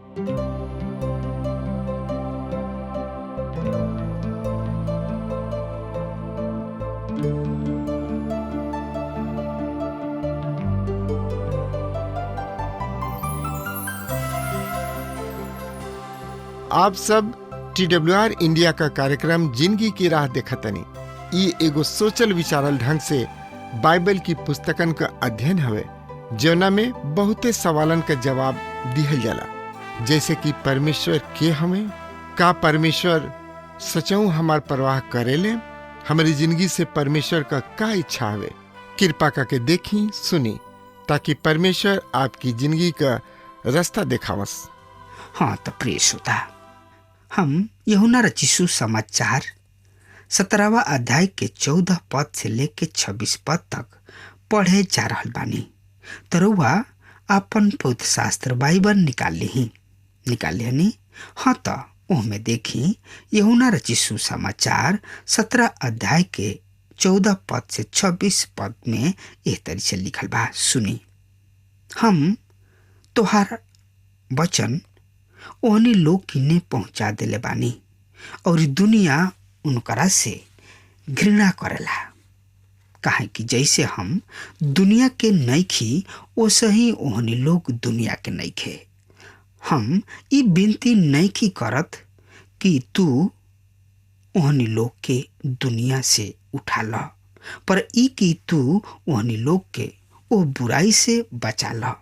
आप सब TWR India का कार्यक्रम जिंदगी की राह देखतनी। ई एगो सोचल विचारल ढंग से बाइबल की पुस्तकन का अध्ययन हवे, जौना में बहुते सवालन का जवाब दिहल जाला, जैसे कि परमेश्वर के हमें का परमेश्वर सचऊ हमार परवाह करेले, हमारी जिंदगी से परमेश्वर का इच्छा हवे। कृपा करके देखी सुनी ताकि परमेश्वर आपकी जिंदगी का रास्ता देखावस। हाँ तो प्रिय श्रोता, हम यूहन्ना रचित समाचार 17वां अध्याय के 14 पद से लेके 26 पद तक पढ़े जा रहल बानी। तरुआ अपन पवित्र शास्त्र बाइबल निकाल ली, निकाल लिहनी? हाँ तो ओहमे देखी यूहन्ना रचित समाचार 17 अध्याय के 14 पद से 26 पद में एह तरी से लिखल बा, सुनी। हम तोहार वचन ओहनी लोग किने पहुंचा देले बानी और दुनिया उनकरा से घृणा करेला, काहे कि जैसे हम दुनिया के नइखी ओसे ही ओहनी लोग दुनिया के नइखे। हम ई विनती नइखी करत कि तू ओहनी लोग के दुनिया से उठा ल, पर ई कि तू ओहनी लोग के ओ बुराई से बचा ल।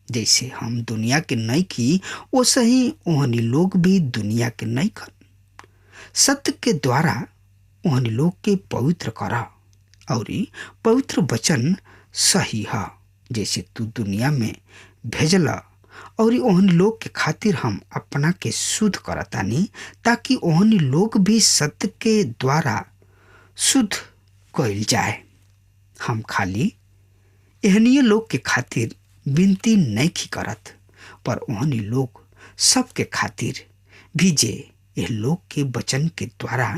जैसे हम दुनिया के नइखी ओसे ही ओहनी लोग भी दुनिया के नइखन। सत्य के द्वारा ओहनी लोग के पवित्र कर और पवित्र वचन सही है। जैसे तू दुनिया में भेजला और ओहनी लोग के खातिर हम अपना के शुद्ध करतानी, ताकि ओहनी लोग भी सत्य के द्वारा शुद्ध कइल जाए। हम खाली एहनीय लोग के खातिर विनती नहीं करत, पर ओहनी लोग सबके खातिर भी जे एह लोग के वचन के द्वारा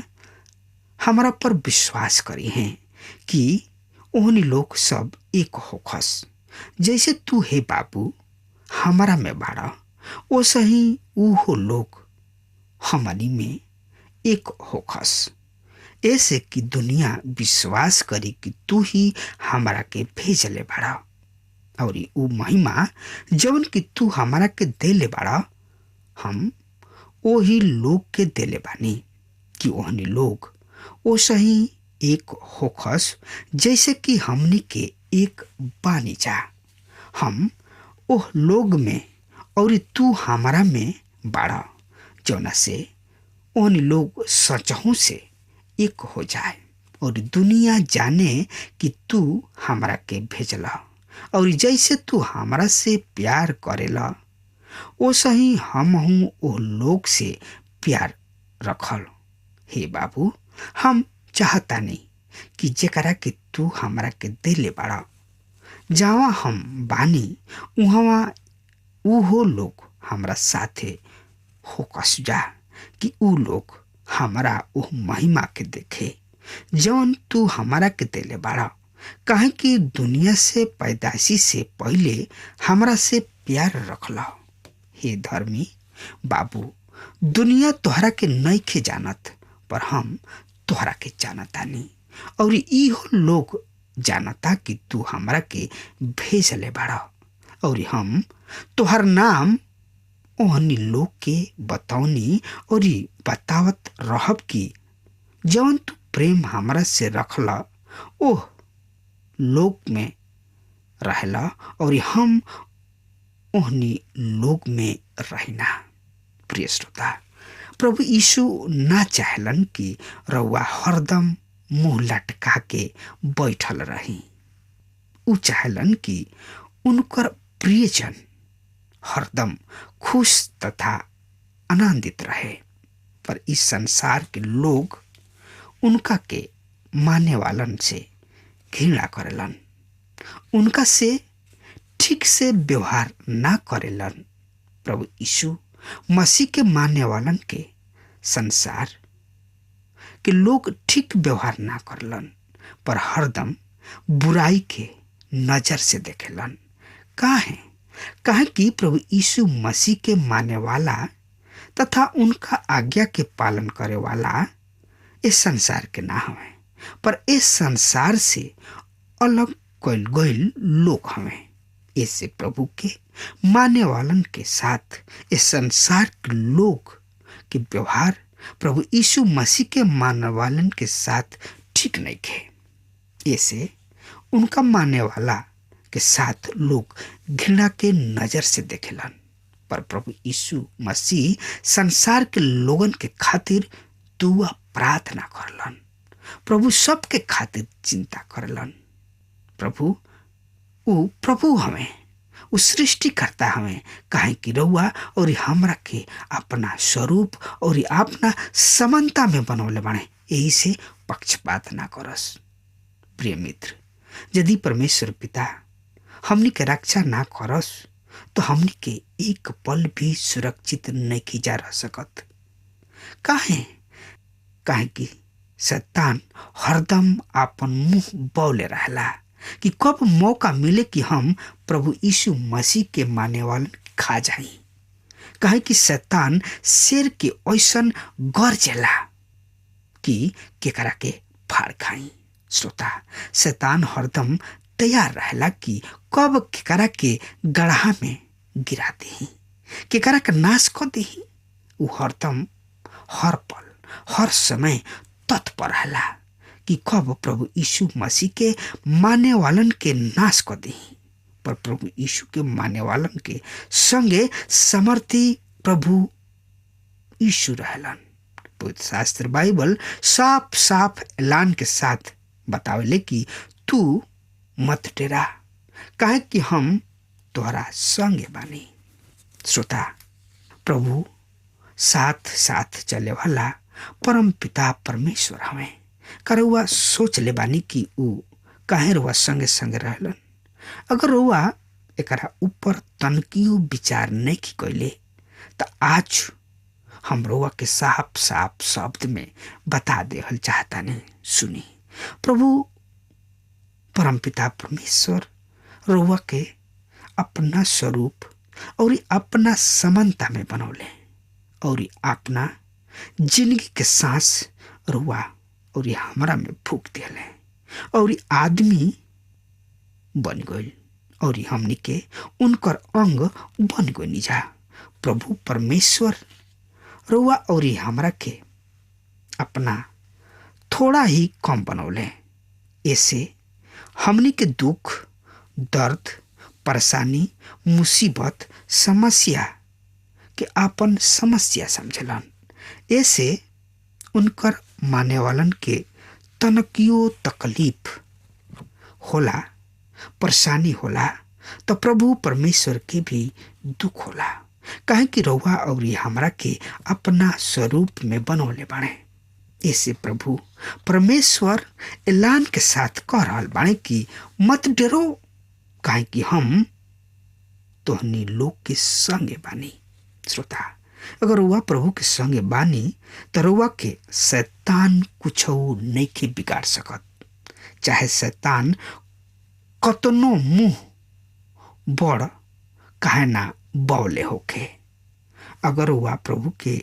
हमारा पर विश्वास करी हैं कि ओहनी लोग सब एक होखस। जैसे तू हे बाबू हमारा में बाड़ा, ओसे ही ऊहो लोग हमनी में एक होखस, ऐसे कि दुनिया विश्वास करी कि तू ही हमारा के भेजले बाड़ा। और ऊ महिमा जवन कि तू हमारा के देले बाड़ा, हम ओही लोग के देले बानी कि ओहनी लोग ओसे ही एक होखस जैसे कि हमनी के एक बानी जा। हम ओह लोग में और तू हमारा में बाड़ा, जौना से ओहनी लोग सचहू से एक हो जाए और दुनिया जाने कि तू हमारा के भेजला। और जैसे तू हमारा से प्यार करेला ओसे ही हम हूँ ओह लोग से प्यार रखल। हे बाबू, हम चाहता नहीं कि जेकरा के तू हमारा के देले बाड़ा, जावा हम बानी उहवा उहो लोग हमरा साथे होकस जा, कि ऊ लोग हमारा ओह महिमा के देखे जौन तू हमारा के देले बाड़ा। काहे कि दुनिया से पैदाइशी से पहले हमरा से प्यार रखला। हे धर्मी बाबू, दुनिया तोहरा के नइखे जानत, पर हम तोहरा के जानतानी और इहो लोग जानता कि तू हमरा के भेजले बाड़ा। और हम तोहर नाम ओहनी लोग के बतौनी और बतावत रहब कि जवन तू प्रेम हमरा से रखला ओह लोग में रहला और हम ओहनी लोग में रहना। प्रिय श्रोता, प्रभु यीशु ना चाहलन कि रउआ हरदम मुंह लटका के बैठल रही। उ चाहलन कि उनकर प्रियजन हरदम खुश तथा आनंदित रहे, पर इस संसार के लोग उनका के माने वालन से घृणा करेलन, उनका से ठीक से व्यवहार ना करेलन। प्रभु यीशु मसीह के मानने वालन के संसार के लोग ठीक व्यवहार ना करलन, पर हरदम बुराई के नजर से देखेलन। काहे? काहे कि प्रभु यीशु मसीह के माने वाला तथा उनका आज्ञा के पालन करे वाला इस संसार के ना हवे, पर इस संसार से अलग कइल गइल लोग हवे। ऐसे प्रभु के माने वालन के साथ इस संसार के लोग के व्यवहार प्रभु यीशु मसीह के मानने वालन के साथ ठीक नहीं थे। ऐसे उनका मानने वाला के साथ लोग घृणा के नज़र से देखेलन, पर प्रभु यीशु मसीह संसार के लोगन के खातिर दुआ प्रार्थना करलन। प्रभु सबके खातिर चिंता करलन। प्रभु ऊ प्रभु हमें, ऊ सृष्टि करता हमें, काहे कि रउआ और हमरा के अपना स्वरूप और अपना समानता में बनौले बाणे, यही से पक्षपात ना करस। प्रिय मित्र, यदि परमेश्वर पिता हमनी के रक्षा ना करस तो हमनी के एक पल भी सुरक्षित नहीं जा रह सकत। काहे? काहे कि शैतान हरदम आपन मुंह बौले रहला कि कब मौका मिले कि हम प्रभु यीशु मसीह के माने वालन खा जाई। काहे कि शैतान शेर के ऐसन गरजेला कि केकरा के फाड़ खाई। श्रोता, शैतान हरदम तैयार रहला कि कब केकरा के गढ़ा में गिरा देही, केकरा के नाश कर देही। उ हरदम हर पल हर समय तत्पर रहला कि कब प्रभु यीशु मसीह के माने वालन के नाश कर देही। पर प्रभु यीशु के माने वालन के संगे समर्थी प्रभु यीशु रहलन। पवित्र शास्त्र बाइबल साफ साफ ऐलान के साथ बतावेले कि तू मत डेरा, काहे कि हम तोहरा संगे बानी। श्रोता, प्रभु साथ साथ चले वाला परम पिता परमेश्वर हमें। करुआ सोच ले बानी कि ऊ काहे रुआ संगे संगे रहलन। अगर रुआ एकरा ऊपर तनकियो विचार नहीं की कैले त आज हम रुआ के साफ साफ शब्द में बता देहल चाहता नहीं। सुनी, प्रभु परमपिता परमेश्वर रुआ के अपना स्वरूप और अपना समानता में बनौले और अपना जिंदगी के सांस रुआ और हमरा में फूक दिले और आदमी बन गइल और हमनी के उनकर अंग बन गइनी जा। प्रभु परमेश्वर रुआ और हमरा के अपना थोड़ा ही कम बनौले। ऐसे हमनी के दुख दर्द परेशानी मुसीबत समस्या के आपन समस्या समझलन। ऐसे उनकर माने वालन के तनकियो तकलीफ होला, परेशानी होला तो प्रभु परमेश्वर के भी दुख होला। काहे कि रउआ और हमरा के अपना स्वरूप में बनौले बाड़े। ऐसे प्रभु परमेश्वर ऐलान के साथ कह रहल बाड़े कि मत डरो, काहे कि हम तोहनी लोग के संगे बानी। श्रोता, अगर रुआ प्रभु के संगे बानी तो रुआ के शैतान कुछ नहीं के बिगाड़ सकत। चाहे शैतान कतनो मुंह बड़ काहे ना बौले होके, अगर रुआ प्रभु के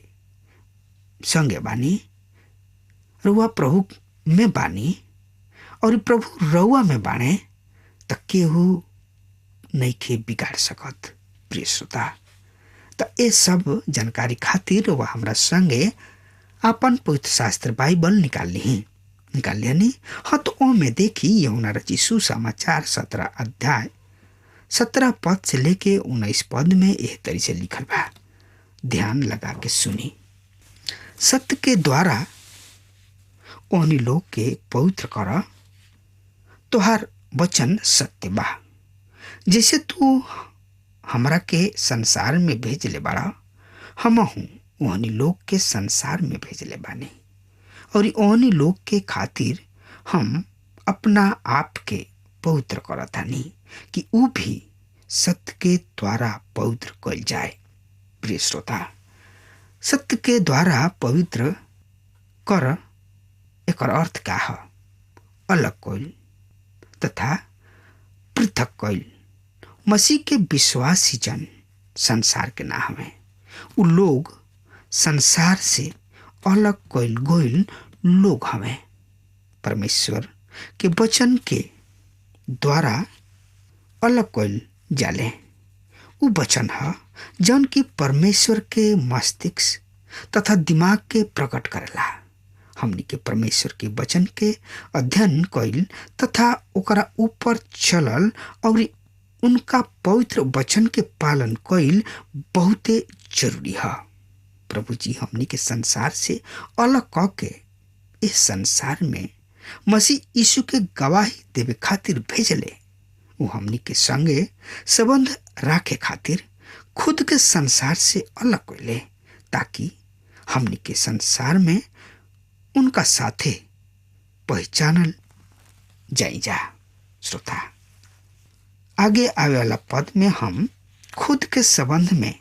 संगे बानी, रुआ प्रभु में बानी और प्रभु रुआ में बाने त केहू नहीं के बिगाड़ सकत। प्रिय श्रोता, त ये सब जानकारी खातिर वह हमरा संगे अपन पवित्र शास्त्र बाइबल निकाल ली निकाल लियानी। हाँ, तो ओ में देखी यूहन्ना रचित सुसमाचार 17 अध्याय 17 पद से लेके 19 पद में एह तरी से लिखल बा। ध्यान लगा के सुनी। सत्य के द्वारा ओहनी लोग के पवित्र कर, तोहार वचन सत्य बा। जैसे तू हमरा के संसार में भेजले बाड़ा, हम हूँ ओहनी लोग के संसार में भेजले बानी और ओहनी लोग के खातिर हम अपना आप के पवित्र करतानी कि ऊ भी सत्य के द्वारा पवित्र कइल जाए। प्रिय श्रोता, सत्य के द्वारा पवित्र कर एकर अर्थ का है? अलग कइल तथा पृथक कइल, मसीह के विश्वासी जन संसार के ना हवे। उ लोग संसार से अलग कइल गइल लोग हवे। परमेश्वर के वचन के द्वारा अलग कइल जाले। उ वचन ह जौन की परमेश्वर के मस्तिष्क तथा दिमाग के प्रकट करेला। हमनी के परमेश्वर के वचन के अध्ययन कइल तथा ओकरा ऊपर चलल और उनका पवित्र वचन के पालन कइल बहुते जरूरी है। प्रभु जी हमनी के संसार से अलग क के इस संसार में मसीह यीशु के गवाही देवे खातिर भेजले। वो हमनी के संगे संबंध राखे खातिर खुद के संसार से अलग कइले ताकि हमनी के संसार में उनका साथे पहचानल जाई जा। श्रोता, आगे आवे वाला पद में हम खुद के संबंध में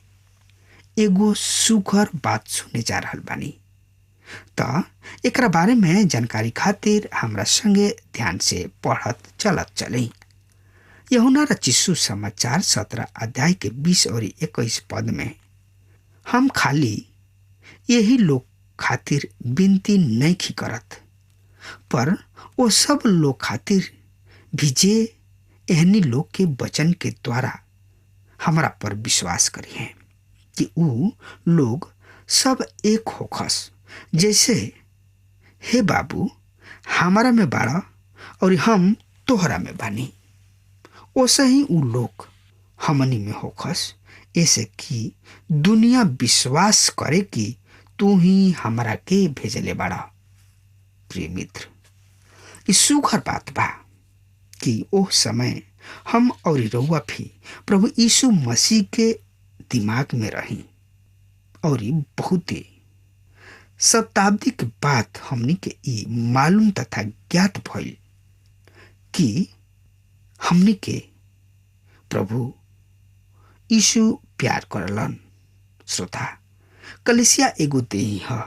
एगो सुघर बात सुने जा रहल बानी। त एकरा बारे में जानकारी खातिर हमरा संगे ध्यान से पढ़त चलत चली। यूहन्ना रचित सुसमाचार 17 अध्याय के 20 और 21 पद में हम खाली यही लोग खातिर विनती नहीं करत, पर वो सब लोग खातिर भी जे एहनी लोग के वचन के द्वारा हमरा पर विश्वास करी हैं कि ऊ लोग सब एक होखस, जैसे हे बाबू हमारा में बाड़ा और हम तोहरा में बानी, ओसे ही ऊ लोग हमनी में होखस, ऐसे कि दुनिया विश्वास करे कि तू ही हमरा के भेजले बाड़ा। प्रिय मित्र, ई सुघर बात बा कि ओह समय हम और रउआ भी प्रभु यीशु मसीह के दिमाग में रही और बहुते शताब्दी के बाद हमनी के ई मालूम तथा ज्ञात भइल कि हमनी के प्रभु यीशु प्यार करलन। श्रोता, कलीसिया एगो देही ह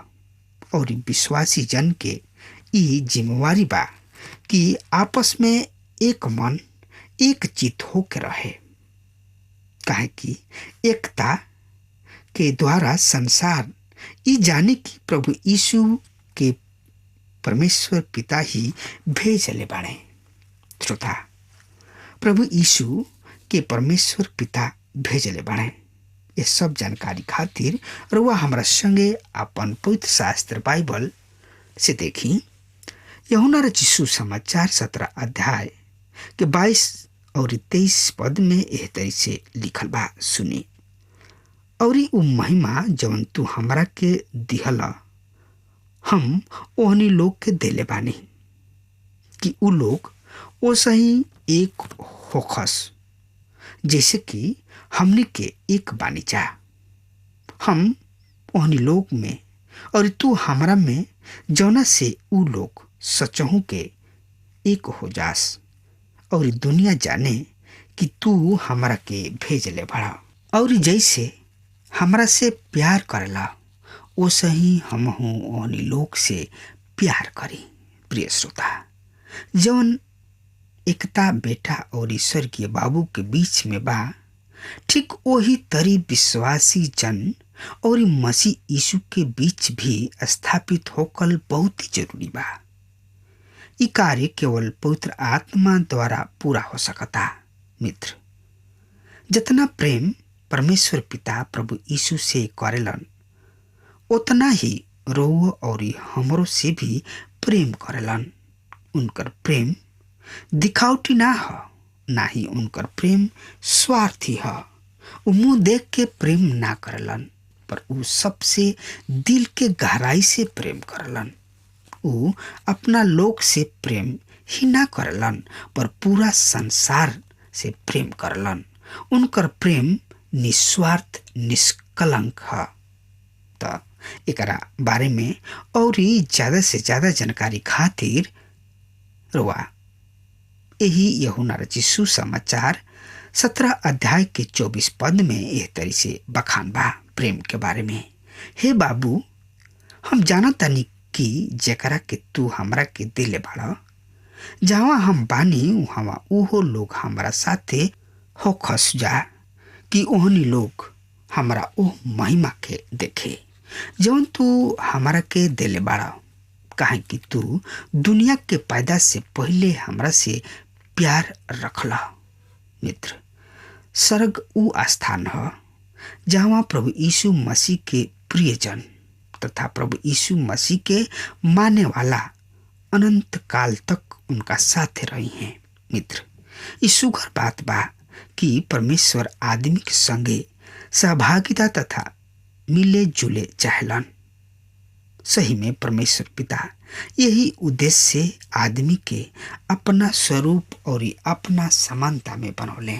और विश्वासी जन के ई जिम्मेवारी बा कि आपस में एक मन एक चित होके रहे, काहे कि एकता के द्वारा संसार ई जाने कि प्रभु यीशु के परमेश्वर पिता ही भेजले बाड़े। श्रोता, प्रभु यीशु के परमेश्वर पिता भेजले बाड़े। ये सब जानकारी खातिर रुआ हमरा संगे अपन पवित्र शास्त्र बाइबल से देखी यूहन्ना रचित सुसमाचार 17 अध्याय के 22 और 23 पद में एह तरी से लिखल बा, सुनी। और उ महिमा जवन तू हमरा के दिहल हम ओहनी लोग के देले बानी कि उ लोग ओसही एक होखस जैसे कि हमनी के एक बानी जा। हम ओहनी लोग में और तू हमरा में, जौना से उ लोग सचहू के एक हो जास और दुनिया जाने कि तू हमरा के भेजले बड़ा। और जैसे हमरा से प्यार करला ओसे ही हमहू ओहनी लोग से प्यार करी। प्रिय श्रोता, जौन एकता बेटा और स्वर्गीय बाबू के बीच में बा, ठीक वही तरी विश्वासी जन और मसीह यीशु के बीच भी स्थापित होकल बहुत ही जरूरी बा। ये कार्य केवल पवित्र आत्मा द्वारा पूरा हो सकता। मित्र, जितना प्रेम परमेश्वर पिता प्रभु यीशु से करेलन उतना ही रोह और हमरो से भी प्रेम करेलन। उनकर प्रेम दिखावटी ना ह, ना ही उनकर प्रेम स्वार्थी ह। उ मुँह देख के प्रेम ना करलन, पर उ सबसे दिल के गहराई से प्रेम करलन। उ अपना लोग से प्रेम ही ना करलन, पर पूरा संसार से प्रेम करलन। उनकर प्रेम निस्वार्थ निष्कलंक ह। त एकरा बारे में और ज़्यादा से ज़्यादा जानकारी खातिर रुआ यही यूहन्ना रचित सुसमाचार 17 अध्याय के 24 पद में एह तरी से बखान बा प्रेम के बारे में। हे बाबू, हम जानतानी कि जेकरा के तू हमरा के दिले बाड़ा, जहाँ हम बानी वहाँ उहो लोग हमरा साथे हो खस जा कि ओहनी लोग हमरा ओह महिमा के देखे जौन तू हमरा के देले बाड़ा, काहे कि तू दुनिया के पैदा से पहले हमरा से प्यार रखला। मित्र, स्वर्ग ऊ स्थान ह जहाँ प्रभु यीशु मसीह के प्रियजन तथा प्रभु यीशु मसीह के माने वाला अनंत काल तक उनका साथ रही हैं। मित्र, ई सुघर बात बा कि परमेश्वर आदमी के संगे सहभागिता तथा मिले जुले चाहलन। सही में परमेश्वर पिता यही उद्देश्य से आदमी के अपना स्वरूप और अपना समानता में बनौले,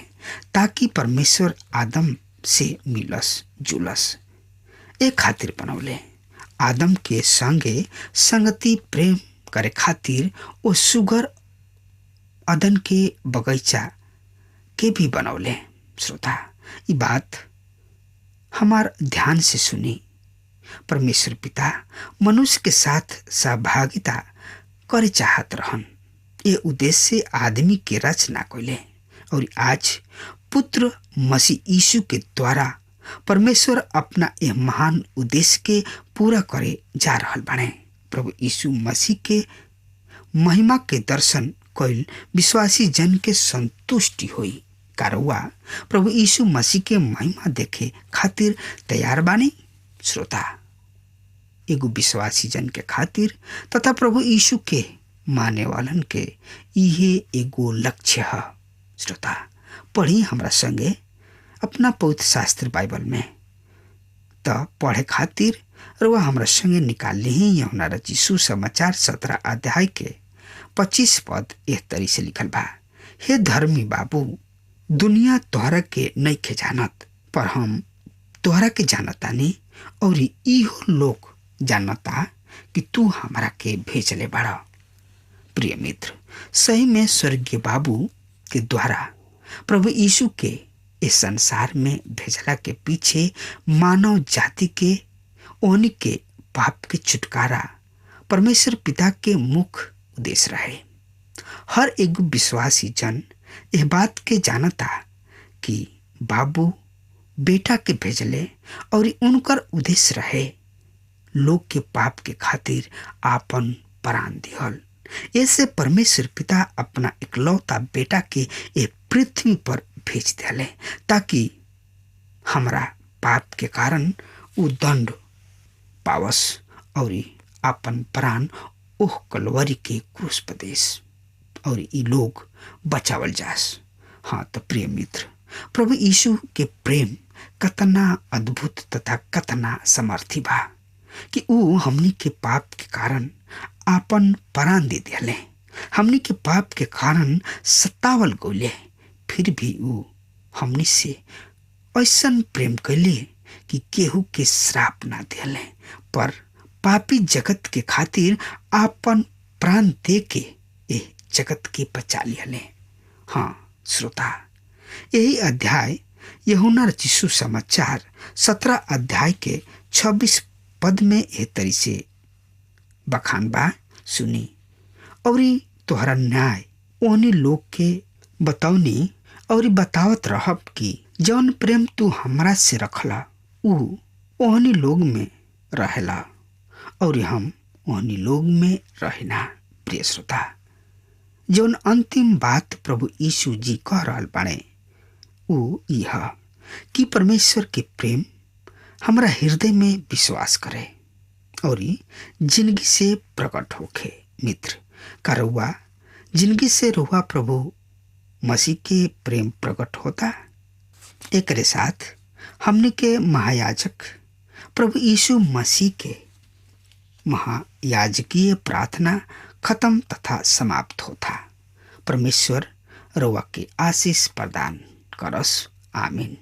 ताकि परमेश्वर आदम से मिलस जुलस एक खातिर बनौले। आदम के संगे संगति प्रेम करे खातिर वो सुगर अदन के बगीचा के भी बनौले। श्रोता, ये बात हमार ध्यान से सुनी। परमेश्वर पिता मनुष्य के साथ सहभागिता करे चाहत रहन। ये उद्देश्य से आदमी के रचना कैले और आज पुत्र मसीह यीशु के द्वारा परमेश्वर अपना यह महान उद्देश्य के पूरा करे जा रहल बाड़े। प्रभु यीशु मसीह के महिमा के दर्शन कैल विश्वासी जन के संतुष्टि होई। कारुआ प्रभु यीशु मसीह के महिमा देखे खातिर तैयार बानी? श्रोता, एगो विश्वासी जन के खातिर तथा प्रभु यीशु के माने वालन के इहे एगो लक्ष्य है। श्रोता, पढ़ी हमरा संगे अपना पवित्र शास्त्र बाइबल में। त पढ़े खातिर रुआ हमरा संगे निकाल ली यूहन्ना रचित सुसमाचार 17 अध्याय के 25 पद एह तरी से लिखल बा। हे धर्मी बाबू, दुनिया तोहरा के नइखे जानत, पर हम तोहरा के जानतानी और इहो लोग जानता कि तू हमरा के भेजले बाड़ा। प्रिय मित्र, सही में स्वर्गीय बाबू के द्वारा प्रभु यीशु के इस संसार में भेजला के पीछे मानव जाति के ओनी के पाप के छुटकारा परमेश्वर पिता के मुख्य उद्देश्य रहे। हर एक विश्वासी जन यह बात के जानता कि बाबू बेटा के भेजले और उनकर उद्देश्य रहे लोग के पाप के खातिर आपन प्राण दिहल। ऐसे परमेश्वर पिता अपना इकलौता बेटा के ये पृथ्वी पर भेज दिले ताकि हमरा पाप के कारण उ दंड पावस और अपन प्राण ओह कलवरी के क्रूस पर देस और ई लोग बचावल जास। हाँ तो प्रिय मित्र, प्रभु यीशु के प्रेम कतना अद्भुत तथा कतना समर्थी बा कि ऊ हमनी के पाप के कारण आपन प्राण दे दिले, हमनी के पाप के कारण सतावल गइले, फिर भी ऊ हमनी से ऐसन प्रेम कैले कि केहू के श्राप ना दिले, पर पापी जगत के खातिर आपन प्राण दे के ए जगत के बचा लिहले। हाँ श्रोता, यही अध्याय यूहन्ना रचित सुसमाचार 17 अध्याय के 26 पद में एह तरी से बखान बा। सुनी, और तोहरा न्याय ओहनी लोग के बतौनी और बतावत रहब कि जौन प्रेम तू हमरा से रखला ऊ ओहनी लोग में रहेला और हम ओहनी लोग में रहना। प्रिय श्रोता, जौन अंतिम बात प्रभु यीशु जी कह रहल बाड़े ऊ यह कि परमेश्वर के प्रेम हमरा हृदय में विश्वास करे और जिंदगी से प्रकट होखे। मित्र, का जिंदगी से रुआ प्रभु मसीह के प्रेम प्रकट होता? एकरे साथ हमने के महायाजक प्रभु यीशु मसीह के महायाजकीय प्रार्थना खत्म तथा समाप्त होता। परमेश्वर रुआ के आशीष प्रदान करस। आमीन।